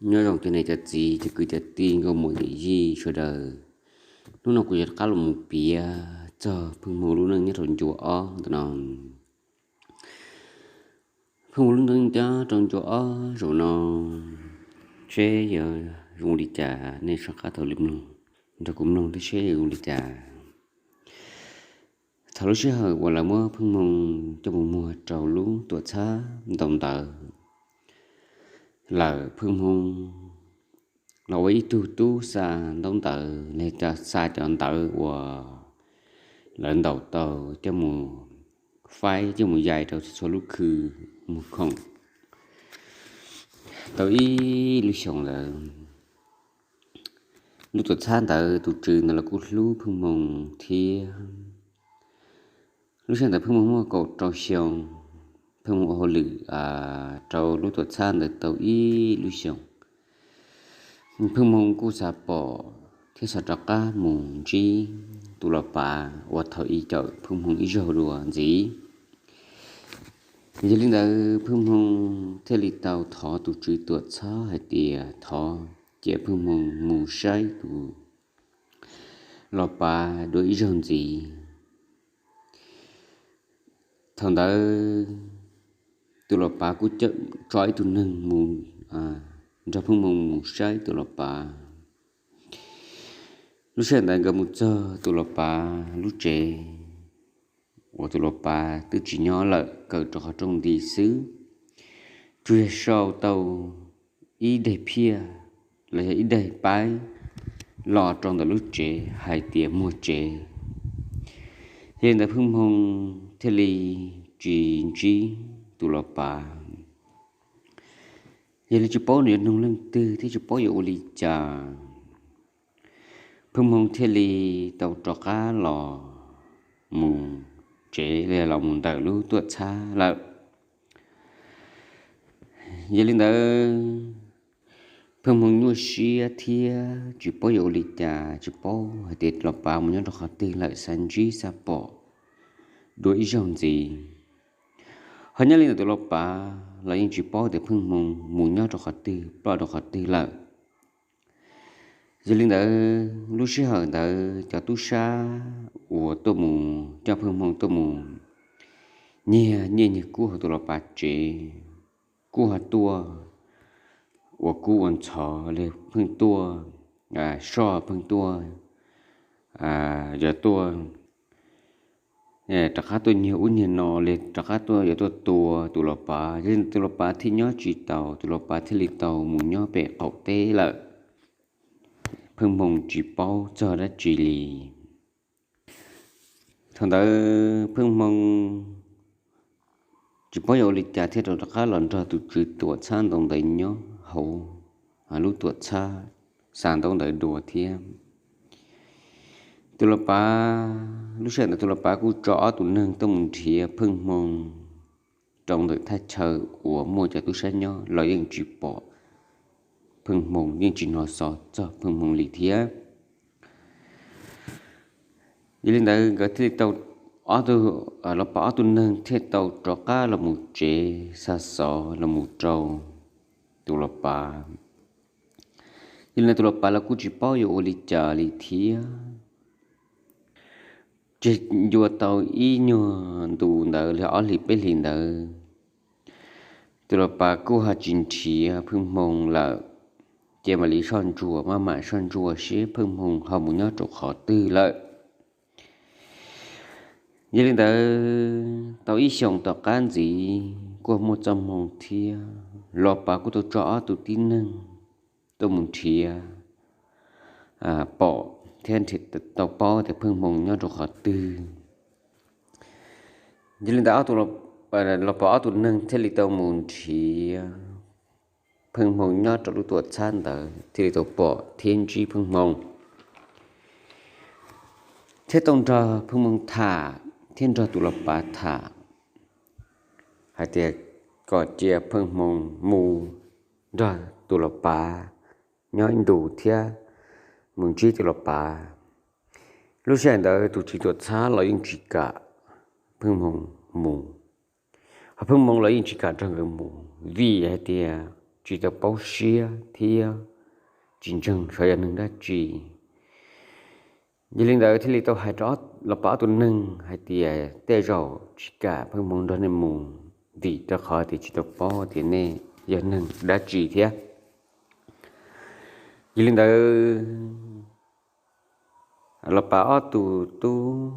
Nyob zoo cov niam cov txiv, cov kwv cov tij, nkauj muam yawm yij sawv daws. Hnub no kuv yuav rov qab los mus piav txog Pheej Hmoo lub neej nyob rau ncuav ob ntawm no. Pheej Hmoo lub neej nyob rau ncuav ob zaum no, seb yuav zoo li cas, nej soj qab taug li mloog, nrog kuv mloog thiab seb yuav zoo li cas. Thaum lub sij hawm uas lawv muab Pheej Hmoo coj mus muag rau lub tuam txhab ntaus ntawv lawm, Pheej Hmoo los ua ib tug tub xa ntaub ntawv, los yog xa cov ntawv uas lawv ntaus tau coj mus faib, coj mus yais rau txhua lub khw muag khoom. Tau ib lub xyoos ntawd, lub tuam txhab ntawd tus tswv ntawd los kuj hlub Pheej Hmoo thiab. Lub sij hawm ntawd Pheej Hmoo muaj kaum rau xyoo. Pheej Hmoo ua hauj lwm rau lub tuam txhab ntawd tau ib lub xyoos, Pheej Hmoo kuj xav pom thiab xav rov qab mus ntsib tus los pav uas thaum ub cawm Pheej Hmoo ib zaug dua ntxiv. Yog li ntawd Pheej Hmoo thiaj li tau thov tus tswv tuam txhab hais tias thov cia Pheej Hmoo mus saib tus los pav dua ib zaug ntxiv. Thaum ntawd tus los pav kuj tso ib tug neeg mus nrog Pheej Hmoo mus saib tus los pav. Lub sij hawm ntawd nkawd mus txog tus los pav lub tsev, uas tus los pav twb tsis nyob lawm, kaw rau qhov rooj nti xwb, tsuas yog sau tau ib daim phiaj los yog ib daim paib los rau ntawm lub tsev hais tias muag tsev. Yog li ntawd Pheej Hmoo thiaj li tsis ntsib tus los pav. Yog li tsis paub nws yuav nug leej twg thiab tsis paub yuav ua li cas, Pheej Hmoo thiaj li tau rov qab los mus tsev, los mus ntawm lub tuam txhab lawm. Yog li ntawd Pheej Hmoo nyuaj siab thiab tsis paub yuav ua li cas, tsis paub hais tias los pav mus nyob rau qhov twg lawm, xav ntsib xav pom dua ib zaug ntxiv. Ho nyob li ntawm tus los pav los yeej tsis paub tias Pheej Hmoo mus nyob rau qhov twg, ploj rau qhov twg lawm. Yog li ntawd lub sij hawm ntawd cov tub sab uas tuaj mus coj Pheej Hmoo tuaj mus nyiag nyiaj nyiag kub hauv tus los pav tsev, kuj ho tuaj ua kub ua ntxhov li, pheej tuaj soj, pheej tuaj yog tuaj rov qab tuaj nyiag ub nyiag no li, rov qab tuaj yuav tuaj tua tus los pav. Yog li tus los pav thiaj nyob tsis tau, tus los pav thiaj li tau mus nyob pem qaum teb lawm. Pheej Hmoo tsis paub txog dab tsi li. Thaum ntawd Pheej Hmoo tsis paub yuav ua li cas thiaj rov qab los nrog tus tswv tuam txhab ntaub ntawv nyob hauv lub tuam txhab, xa ntaub ntawv dua thiab. Tus los pav, lub sij hawm ntawd tus los pav kuj tso ob tug neeg tuaj mus nrhiav Pheej Hmoo rau ntawm thaj chaw uas muaj cov tub sab nyob los yeej tsis pom Pheej Hmoo, yeej tsis hnov xov txog Pheej Hmoo li thiab. Yog li ntawd nkawd thiaj li tau, los pav ob tug neeg thiaj tau rov qab los mus tsev xa xov los mus rau tus los pav. Yog li ntawd tus los pav los kuj tsis paub yuav ua li cas li thiab. Ces ncua tau ib nyuag ntu ntawd li ob hlis peb hlis ntawd, tus los pav kuj ho tsis nrhiav Pheej Hmoo lawm, ces mam li soj ntsuam, maj mam soj ntsuam seb Pheej Hmoo ho mus nyob rau qhov twg lawm. Yog li ntawd tau ib xyoos tom qab ntxiv kuj muaj txoj hmoo thiab, los pav kuj tau tso ob tug tib neeg tuaj mus nrhiav pom thiab tau paub tias Pheej Hmoo nyob rau qhov twg. Yog li ntawd los pav ob tug neeg thiaj li tau mus nrhiav Pheej Hmoo nyob rau lub tuam txhab ntawd, thiaj li tau pom thiab ntsib Pheej Hmoo, thiab tau nrog Pheej Hmoo tham thiab nrog tus los pav tham hais tias kom cia Pheej Hmoo mus nrog tus los pav nyob ib ntus thiab mus ntsib tus los pav. Lub sij hawm ntawd tus tswv tuam txhab los yeej tsis kam Pheej Hmoo mus, ho Pheej Hmoo los yeej tsis kam nrog nkawd mus vim hais tias tsis tau paub siab thiab tsis ntseeg xyov yog neeg dab tsi. Yog li ntawd thiaj li tau hais rau Los Pav ob tug neeg hais tias tej zaum tsis kam Pheej Hmoo nrog nej mus, vim rau qhov tias tsis tau paub tias nej yog neeg dab tsi thiab. Yog li ntawd Los Pav ob tug tub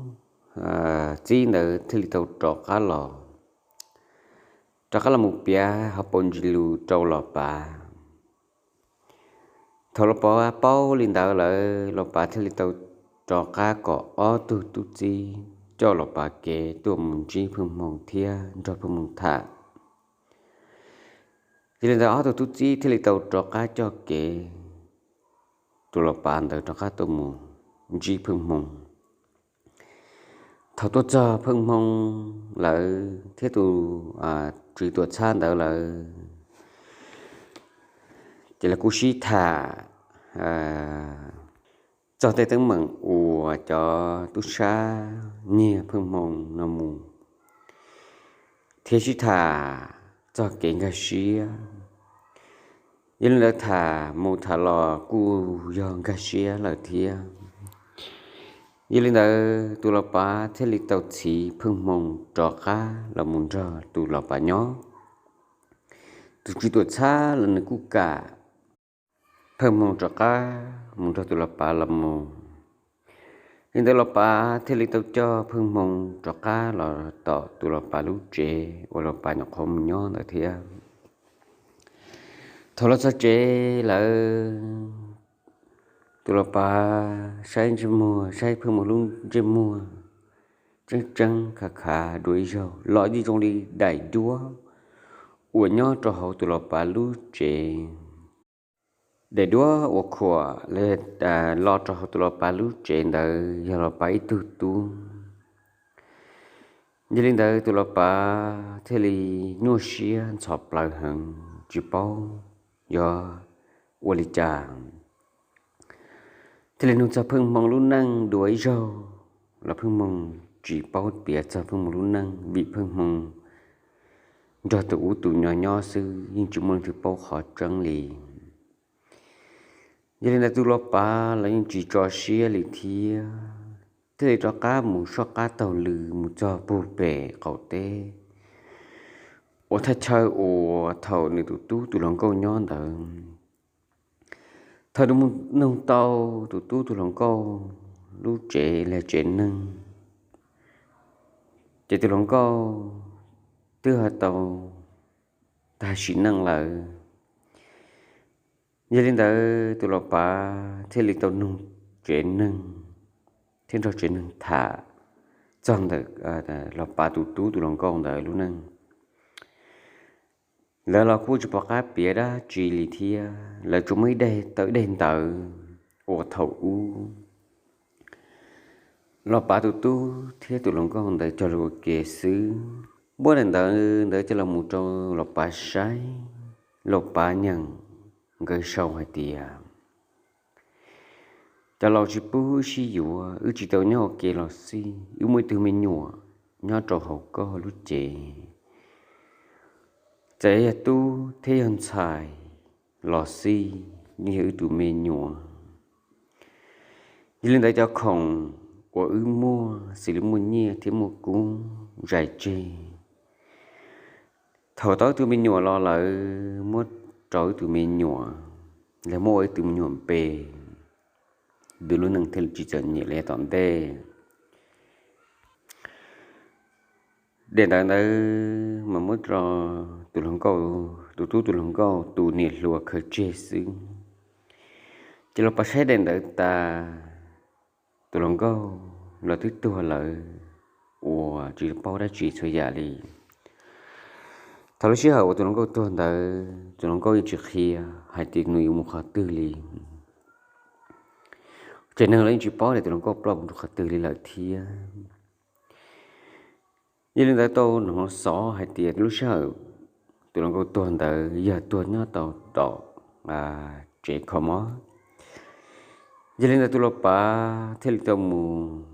txib ntawd thiaj li tau rov qab los, rov qab los mus piav hauv paus ntsis lus rau Los Pav. Thaum Los Pav paub li ntawd lawm, Los Pav thiaj li tau rov qab kom ob tug tub txib coj Los Pav kev tuaj mus ntsib Pheej Hmoo thiab nrog Pheej Hmoo tham. Yog li ntawd ob tug tub txib thiaj li tau rov qab coj kev tus Los Pav ntawd rov qab tuaj mus ntsib Pheej Hmoo. Thaum tuaj txog Pheej Hmoo lawm thiab tus tswv tuam txhab ntawd lawm, ces lawv kuj sib tham txog tej teeb meem uas cov tub sab nyiag Pheej Hmoo no mus, thiab sib tham txog kev nkag siab. Yog li ntawd tham mus tham los kuj yog nkag siab lawm thiab. Yog li ntawd tus Los Pav thiaj li tau txhiv Pheej Hmoo rov qab los mus nrog tus Los Pav nyob. Tus tswv tuam txhab los nws kuj kam Pheej Hmoo rov qab mus nrog tus Los Pav los mus. Li ntawd Los Pav thiaj li tau coj Pheej Hmoo rov qab los tom tus Los Pav lub tsev uas Los Pav nyuam qhuav mus nyob ntawd thiab. Thaum los txog tsev lawm, tus Los Pav saib ntsej muag, saib Pheej Hmoo lub ntsej muag tseeb tseeb khav khav dua ib zaug los yeej zoo li daim duab uas nyob rau hauv tus Los Pav lub tsev. Daim duab uas khuam los rau hauv tus Los Pav lub tsev ntawd yog Los Pav ib tug tub. Yog li ntawd tus Los Pav thiaj li nyuaj siab ntxhov plawv heev tsis paub yuav ua li cas. Thiaj li nug txog Pheej Hmoo lub neej dua ib zaug los Pheej Hmoo tsis paub piav txog Pheej Hmoo lub neej vim Pheej Hmoo nrog tus ub tus no nyob xwb yeej tsis muaj leej twg paub qhov tseeb li. Yog li ntawd tus Los Pav los yeej tsis tso siab li thiab, thiaj li rov qab mus soj qab taug lw mus txog puag pem qaum teb uas thaj chaw uas thaum nws tus tub tus hluas nkauj nyob ntawd. Thaum nws mus nug tau tus tub tus hluas nkauj lub tsev li tsev neeg, ces tus hluas nkauj twb ho tau tag sim neej lawm. Yog li ntawd tus Los Pav thiaj li tau nug tsev neeg thiab nrog tsev neeg tham txog ntawm Los Pav tus tub tus hluas nkauj ntawd lub neej. Lawv los kuj tsis pom qab piav dab tsi li thiab, lawv tsuas muaj ib daim tawm ib daim ntawv uas thaum ub Los Pav tus tub thiab tus hluas nkauj ntawd cog lus ua ke xwb. Muab daim ntawv ntawd coj los mus rau Los Pav saib, Los Pav nyeem nkawd sau hais tias, cov laus tsis pub wb sib yuav, wb tsis tau nyob ua ke los xij, wb muaj ib tug me nyuam nyob rau hauv koj lub cev. Txawm yog tub thiab yog ntxhais los xij, yeej yog wb tus me nyuam. Yog li ntawd cov khoom uas wb muaj xws li muaj nyiaj thiab muaj kub zais tseg, thaum tau wb tus me nyuam los lawm muab rau wb tus me nyuam, lawv muab ua wb tus me nyuam npe, wb lub neej thiaj li tsis txom nyem li yav tom ntej. Daim ntawv ntawd mas muab rau tus hluas nkauj, tus tub tus hluas nkauj tus niam hluas khaws tseg xwb. Ces Los Pav saib daim ntawv tas, tus hluas nkauj los twb tuag lawm uas tsis paub dab tsi txhua yam li. Thaum lub sij hawm uas tus hluas nkauj tuag ntawd tus hluas nkauj yeej tsis qhia hais tias nws yuav mus qhov twg li. Tsev neeg los yeej tsis paub tias tus hluas nkauj ploj mus rau qhov twg li lawm thiab. Yog li ntawd tau hnov xov hais tias lub sij hawm tus hluas nkauj tuag ntawd yog tuag nyob tau tom tsev kho mob. Yog li ntawd tus Los Pav thiaj li tau mus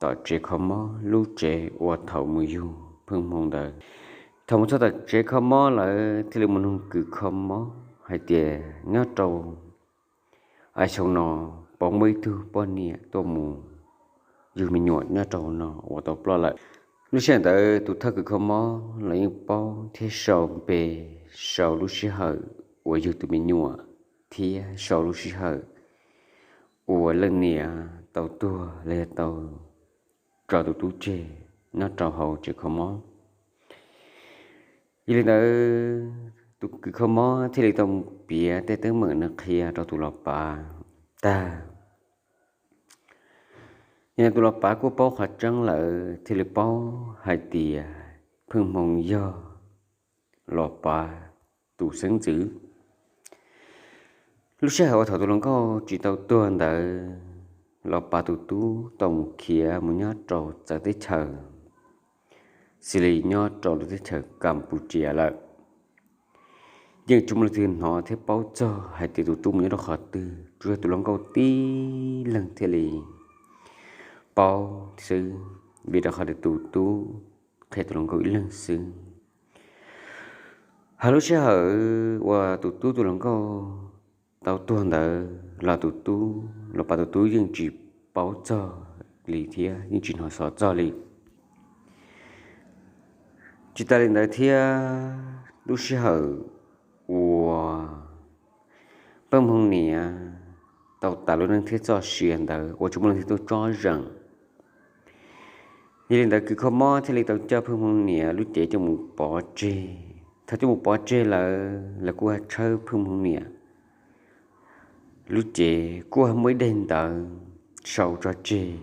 tom tsev kho mob, lub tsev uas thaum mus yug Pheej Hmoo ntawd. Thaum mus txog tom tsev kho mob lawm thiaj li mus nug kws kho mob. hais tias nyob rau xyoo no puas muaj ib tug poj niam tuaj mus yug me nyuam nyob rau no uas tau ploj lawm. Lub sij hawm ntawd tus thawj kws kho mob los yeej paub thiab sau npe, sau lub sij hawm uas yug tus me nyuam thiab sau lub sij hawm uas leej niam tau tuag los yog tau tso tus tub tseg nyob rau hauv tsev kho mob. Yog li ntawd tus kws kho mob thiaj li tau mus piav tej teeb meem no qhia rau tus los pav tag. Yog li tus los pav kuj paub qhov tseeb lawm thiaj li paub hais tias Pheej Hmoo yog los pav tus xeeb ntxwv. Lub sij hawm uas thaum tus hluas nkauj tsis tau tuag ntawd, los pav tus tub tau mus khiav mus nyob rau txawv teb chaws, xws li nyob rau lub teb chaws Kaspusthias lawm. Yeej tsis muaj leej twg hnov thiab paub txog hais tias tus tub mus nyob rau qhov twg, tsuas yog tus hluas nkauj tib leeg thiaj li paub xwb, vim rau qhov tias tus tub qhia tus hluas nkauj ib leeg xwb. Hos lub sij hawm uas tus tub tus hluas nkauj tau tuag ntawd los tus tub, los pav tus tub yeej tsis paub txog li thiab yeej tsis hnov xov txog li. Tsis tas li ntawd thiab, lub sij hawm uas Pheej Hmoo niam tau tas lub neej thiab txoj sia ntawd uas tsis muaj leej twg tuaj tsob zeem. Yog li ntawd kws kho mob thiaj li tau coj Pheej Hmoo niam lub cev coj mus pov tseg. Thaum coj mus pov tseg lawm, lawv kuj tshawb Pheej Hmoo niam lub cev, kuj muaj ib daim ntawv sau tso tseg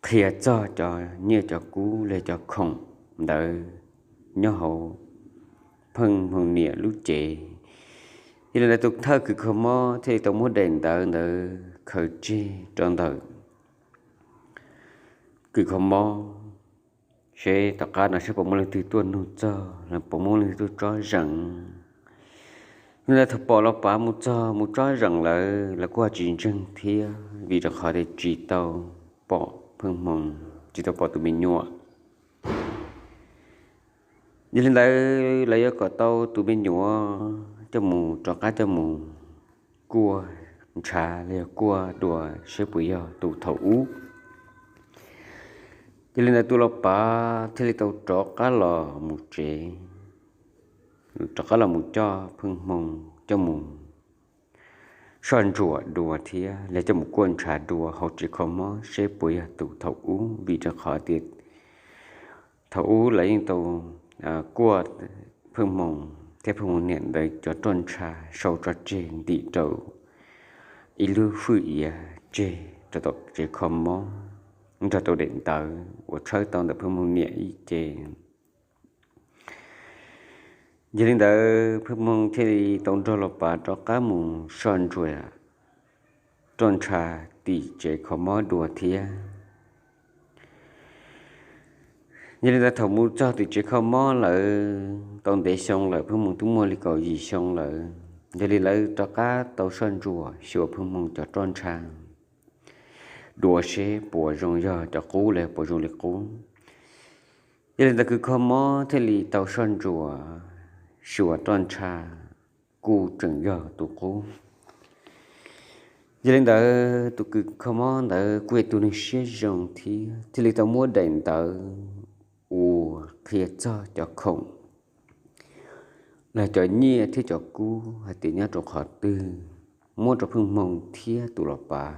qhia txog cov nyiaj cov kub los cov khoom ntawd nyob hauv Pheej Hmoo niam lub cev. Yog li ntawd tus thawj kws kho mob thiaj li tau muab daim ntawv ntawd khaws tseg rau ntawm kws kho mob, seb tom qab no seb puas muaj leej twg tuaj nug txog los puas muaj leej twg tuaj tsob zeem. Yog li ntawd thaum pom los pav mus txog mus tsob zeem lawm, lawv kuj ho tsis ntseeg thiab, vim rau qhov tias tsis tau pom Pheej Hmoo, tsis tau pom tus me nyuam. Yog li ntawd lawv yuav kom tau tus me nyuam coj mus rov qab coj mus kuaj ntshav los yog kuaj dua seb puas yog tus thaum ub. Yog li ntawd tus los pav thiaj li tau rov qab los mus tsev, rov qab los mus coj Pheej Hmoo coj mus soj ntsuam dua thiab los coj mus kuaj ntshav dua hauv tsev kho mob seb puas yog tus thaum ub, vim rau qhov tias thaum ub lawv yeej tau kuaj Pheej Hmoo thiab Pheej Hmoo niam ntawd cov roj ntsha sau tso tseg ntim rau ib lub fwj iav tseg rau tom tsev kho mob, nrog tau daim ntawv uas tshawb tau ntawm Pheej Hmoo niam ib ce. Yog li ntawd Pheej Hmoo thiaj li tau nrog los pav rov qab mus soj ntsuam roj ntsha tim tsev kho mob dua thiab. Yog li ntawd thaum mus txog tim tsev kho mob lawm tau ntev xyoo lawm, Pheej Hmoo twb muaj li kaum yim xyoo lawm, yog li lawv rov qab tau soj ntsuam xyuas Pheej Hmoo cov roj ntsha dua seb puas zoo yog cov qub los puas zoo li qub. Yog li ntawd kws kho mob thiaj li tau soj ntsuam xyuas roj ntsha kuj tseem yog tus qub. Yog li ntawd tus kws kho mob ntawd kuj yog tus neeg siab zoo thiab thiaj li tau muab daim ntawv uas qhia txog cov khoom los cov nyiaj thiab cov kub hais tias nyob rau qhov twg muab rau Pheej Hmoo thiab tus los pav.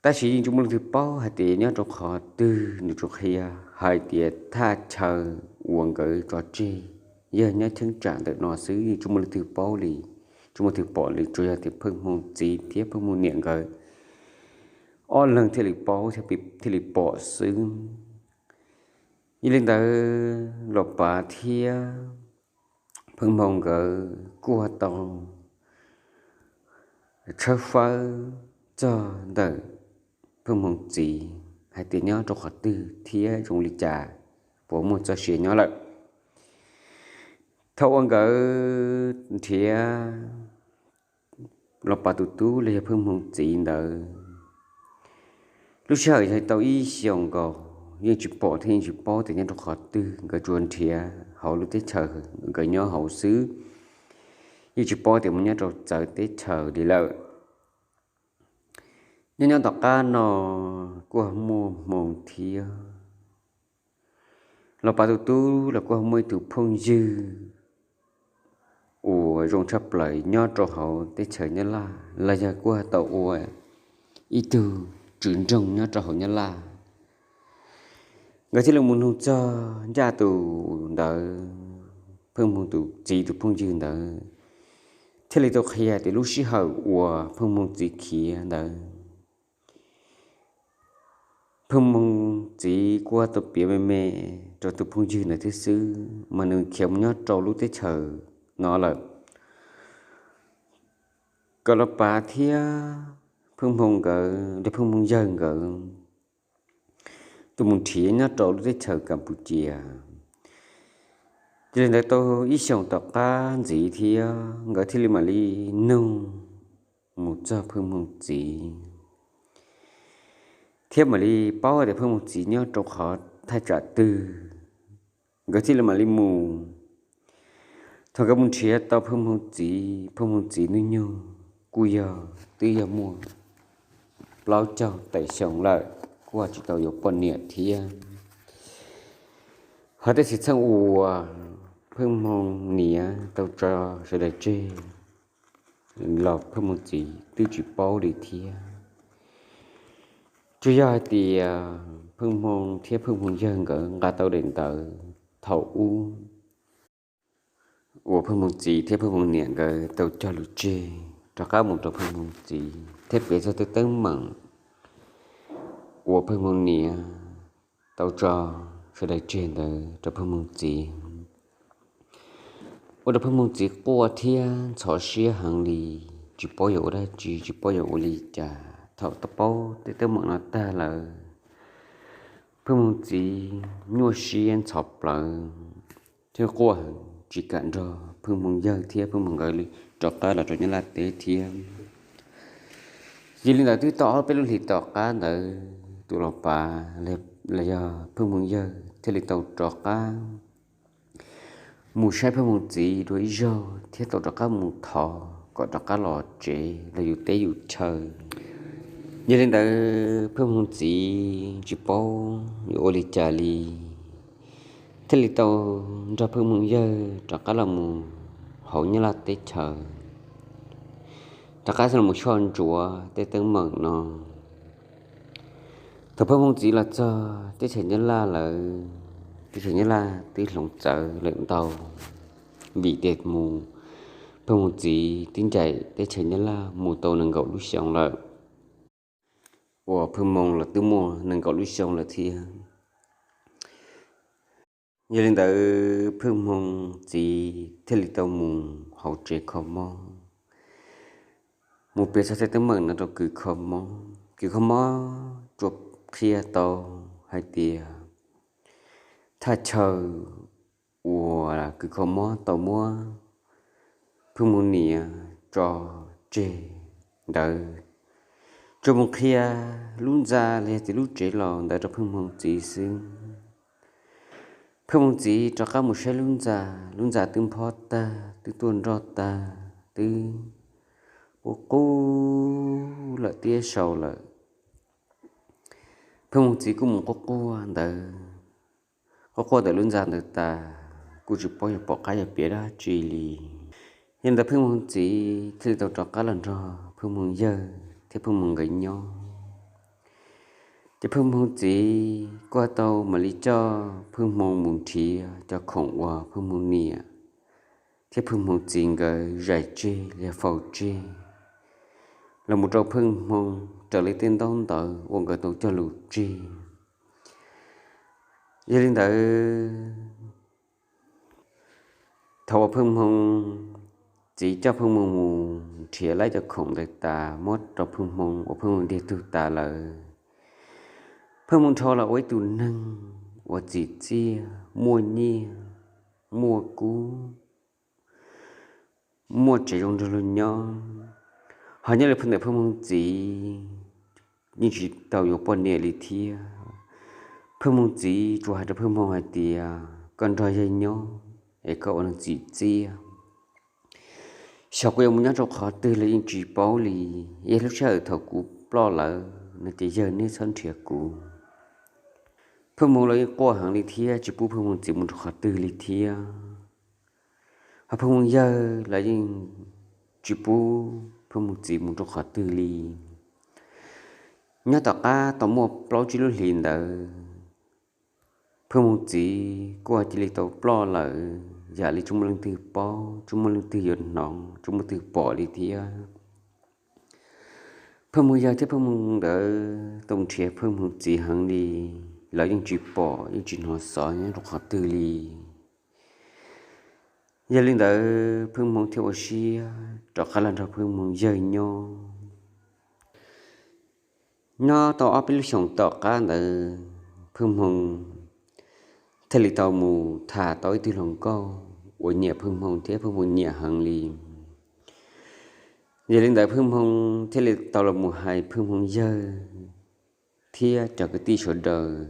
Tab sis yeej tsis muaj leej twg paub hais tias nyob rau qhov twg, nws tsuas qhia hais tias thaj chaw uas nkawd tso tseg yog nyob cheeb tsam ntawm no xwb, yeej tsis muaj leej twg paub li, tsis muaj leej twg pom li, tsuas yog tias Pheej Hmoo txiv thiab Pheej Hmoo niam nkawd ob leeg thiaj li paub thiab thiaj li pom xwb. Yog li ntawd los pav thiab Pheej Hmoo nkawd kuj tau tshawb fawb txog ntawm Pheej Hmoo txiv hais tias nyob rau qhov twg thiab zoo li cas puas muaj txoj sia nyob lawm. Thaum uas nkawd nrhiav los pav tus tub los yog Pheej Hmoo txiv ntawd, lub sij hawm yog tau ib xyoos nkaus yeej tsis pom thiab yeej tsis paub tias nyob rau qhov twg, nkawd tsuas nrhiav hauv lub teb chaws nkawd nyob hauv xwb, yeej tsis paub tias mus nyob rau txawv teb chaws li lawm. Nyob nyob tom qab no kuj muaj hmoo thiab, Los Pav tus tub los kuj muaj ib tug phooj ywg uas zoo tshaj plaws nyob rau hauv teb chaws Nyab Laj los yog kuj tau ua ib tug tswv nroog nyob rau hauv Nyab Laj. Nkawd thiaj li mus nug txog ncaj tus ntawd, Pheej Hmoo tus txiv tus phooj ywg ntawd thiaj li tau qhia tias lub sij hawm uas Pheej Hmoo txiv khiav ntawd, Pheej Hmoo txiv kuj tau piav me me rau tus phooj ywg ntawd thiab xwb, mas nws khiav mus nyob rau lub teb chaws no lawm, kom Los Pav thiab Pheej Hmoo nkawd, Pheej Hmoo yawg nkawd tus mus nrhiav nyob rau lub teb chaws Kas Pus Cia. Ces li ntawd tau ib xyoos tom qab ntxiv thiab nkawd thiaj li mam li nug mus txog Pheej Hmoo txiv, thiab mam li paub tias Pheej Hmoo txiv nyob rau qhov thaj tsam twg, nkawd thiaj li mam li mus. Thaum nkawd mus nrhiav tau Pheej Hmoo txiv, Pheej Hmoo txiv hnub nyoog kuj yog twb yog muaj plaub caug tawm xyoo lawm, kuj tsis tau yuav poj niam thiab. Hos tej xwm txheej uas Pheej Hmoo niam tau tso sawv daws tseg los Pheej Hmoo txiv twb tsis paub li thiab. Tsuas yog hais tias Pheej Hmoo thiab Pheej Hmoo yawg nkawd nqa tau daim ntawv thaum ub uas Pheej Hmoo txiv thiab Pheej Hmoo niam nkawd tau cog lus tseg rov qab mus rau Pheej Hmoo txiv thiab piav txog tej teeb meem uas Pheej Hmoo niam tau tso sawv daws tseg ntawd rau Pheej Hmoo txiv, ua rau Pheej Hmoo txiv quaj thiab ntxhov siab heev li, tsis paub yuav ua dab tsi, tsis paub yuav ua li cas. Thaum tau paub tej teeb meem no tag lawm, Pheej Hmoo txiv nyuaj siab ntxhov plawv thiab quaj heev, tsis kam nrog Pheej Hmoo yawg thiab Pheej Hmoo nkawd li rov qab los rau Nyab Laj teb thiab. Yog li ntawd twb tau ob peb lub hlis tom qab ntawd tus Los Pav los yog Pheej Hmoo yawg thiaj li tau rov qab mus saib Pheej Hmoo txiv dua ib zaug thiab tau rov qab mus thov kom rov qab los tsev los yus teb yus chaw. Yog li ntawd Pheej Hmoo txiv tsis paub yuav ua li cas li, thiaj li tau nrog Pheej Hmoo yawg rov qab los mus hauv Nyab Laj teb chaws, rov qab los mus soj ntsuav tej teeb meem no. Thaum Pheej Hmoo txiv los txog teb chaws Nyab Laj lawm, teb chaws Nyab Laj twb hloov txawv lawm ntau, vim tias mus Pheej Hmoo txiv twb ncaim teb chaws Nyab Laj mus tau nees nkaum lub xyoo lawm, uas Pheej Hmoo los twb muaj nees nkaum lub xyoo lawm thiab. Yog li ntawd Pheej Hmoo txiv thiaj li tau mus hauv tsev kho mob, mus piav txog tej teeb meem no rau kws kho mob. Kws kho mob tsuas qhia tau hais tias thaj chaw uas kws kho mob tau muab Pheej Hmoo niam tso tseg ntawd, tsuas mus qhia lub ntxa los yog tias lub tsev laus ntawd rau Pheej Hmoo txiv xwb. Pheej Hmoo txiv rov qab mus saib lub ntxa, lub ntxa twb nphob tag, twb tuaj nroj tag, twb quaj qub lawm tiab sau lawm. Pheej Hmoo txiv kuj mus quaj quaj ntawd, quaj quaj ntawm lub ntxa ntawd tas, kuj tsis paub yog pom qab yog piav dab tsi li. Yog li ntawd Pheej Hmoo txiv thiaj li tau rov qab los nrog Pheej Hmoo yawg thiab Pheej Hmoo nkawd nyob. Ces Pheej Hmoo txiv kuj tau mam li coj Pheej Hmoo mus nrhiav cov khoom uas Pheej Hmoo niam thiab Pheej Hmoo txiv nkawd zais tseg los yog faus tseg los mus rau Pheej Hmoo raws li tej ntaub ntawv uas nkawd tau cog lus tseg. Yog li ntawd, thaum uas Pheej Hmoo txiv coj Pheej Hmoo mus nrhiav laib cov khoom ntawd tas muab rau Pheej Hmoo uas Pheej Hmoo ntiag tug tas lawm, Pheej Hmoo rho los ua ib tug neeg uas txim txiaj, muaj nyiaj, muaj kub, muaj tsev zoo nrog luag nyob. Ho nyob li ntawm Pheej Hmoo txiv yeej tsis tau yuav poj niam li thiab. Pheej Hmoo txiv tsuas hais rau Pheej Hmoo hais tias, koj nrog yawg nyob, es koj ua neeg txim txiaj. Xyov kuv yuav mus nyob rau qhov twg los yeej tsis paub li. Yog lub sij hawm thaum kuv ploj lawm no ces yawg neb txhob nrhiav kuv. Pheej Hmoo los yeej quaj heev li thiab tsis pub Pheej Hmoo txiv mus rau qhov twg li thiab. Ho Pheej Hmoo yawg los yeej tsis pub Pheej Hmoo txiv mus rau qhov twg li. Nyob tom qab tau muaj plaub tsib lub hlis ntawd, Pheej Hmoo txiv kuj cia li tau ploj lawm, yam li tsis muaj leej twg paub, tsis muaj leej twg yuav hnov, tsis muaj leej twg pom li thiab. Pheej Hmoo yawg thiab Pheej Hmoo nkawd tau nrhiav Pheej Hmoo txiv heev li, lawv yeej tsis pom yeej tsis hnov xov nyob rau qhov twg li. Yog li ntawd Pheej Hmoo thiaj ua siab rov qab los nrog Pheej Hmoo yawg nyob. Nyob tau ob peb lub xyoos tom qab ntawd Pheej Hmoo thiaj li tau mus tham tau ib tug hluas nkauj uas nyiam Pheej Hmoo thiab Pheej Hmoo nyiam heev li. Yog li ntawd Pheej Hmoo thiaj li tau los mus hais Pheej Hmoo yawg thiab cov kwv tij sawv daws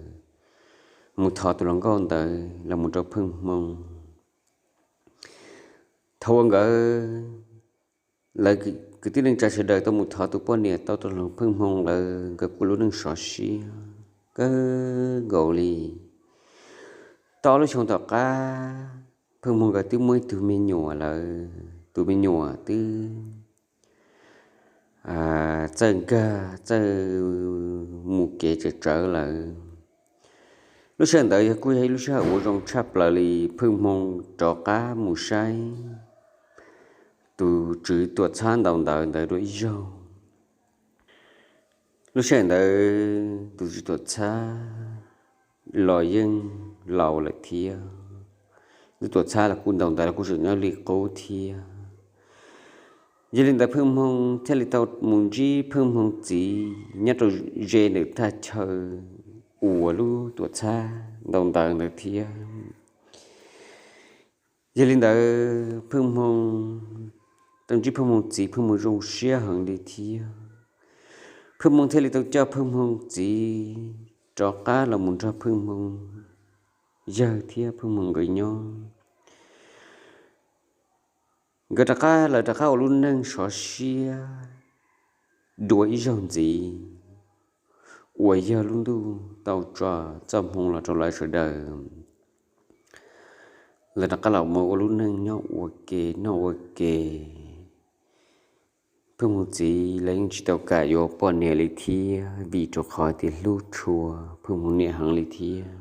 mus thov tus hluas nkauj ntawd los mus rau Pheej Hmoo. Thaum uas nkawd, lawv kwv tij neej tsa sawv daws tau mus thov tus poj niam tau rau Pheej Hmoo lawm, nkawd kuj lub neej sov siab kawg nkaus li. Tau ob lub xyoo tom qab Pheej Hmoo nkawd twb muaj ib tug me nyuam lawm, tus me nyuam twb txawj nkag txawj mus kev tsawv tsawv lawm. Lub sij hawm ntawd yog kuj yog ib lub sij hawm uas zoo tshaj plaws li, Pheej Hmoo rov qab mus saib tus tswv tuam txhab ntaus ntawv ntawd dua ib zaug. Lub sij hawm ntawd tus tswv tuam txhab los yeej laus lawm thiab, tus tuam txhab los kuj ntaus ntawv los kuj tseem nyob li qub thiab. Yog li ntawd Pheej Hmoo thiaj li tau mus ntsib Pheej Hmoo txiv nyob rau ze ntawm thaj chaw uas lub tuam txhab ntaus ntawv ntawd thiab. Yog li ntawd Pheej Hmoo tau ntsib Pheej Hmoo txiv, Pheej Hmoo zoo siab heev li thiab. Pheej Hmoo thiaj li tau coj Pheej Hmoo txiv rov qab los mus nrog Pheej Hmoo yawg thiab Pheej Hmoo nkawd nyob. Nkawd rov qab, lawv rov qab ua lub neej sov siab dua ib zaug ntxiv, uas yog lub ntuj tau tso txoj hmoo los rau lawv sawv daws. Lawv rov qab los mus ua lub neej nyob ua ke noj ua ke. Pheej Hmoo txiv lawv yeej tsis tau kam yuav poj niam li thiab, vim rau qhov tias hlub tshua Pheej Hmoo niam heev li thiab.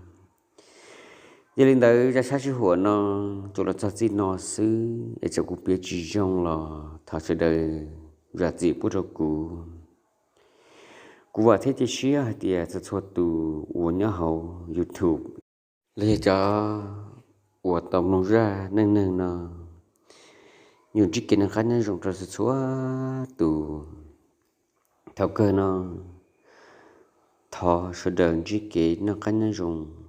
Yog li ntawd zaj sab sij huam no tsuas los txog txij no xwb, es txawm kuv piav tsis zoo los thov sawv daws zam txim pub rau kuv. Kuv vam thiab cia siab hais tias txhua txhua tus uas nyob hauv YouTube los yog cov uas tau mloog zaj neej neeg no yuav ntsib kev noj qab nyob zoo rau txhua txhua tus. Thaum kawg no thov sawv daws ntsib kev noj qab nyob zoo.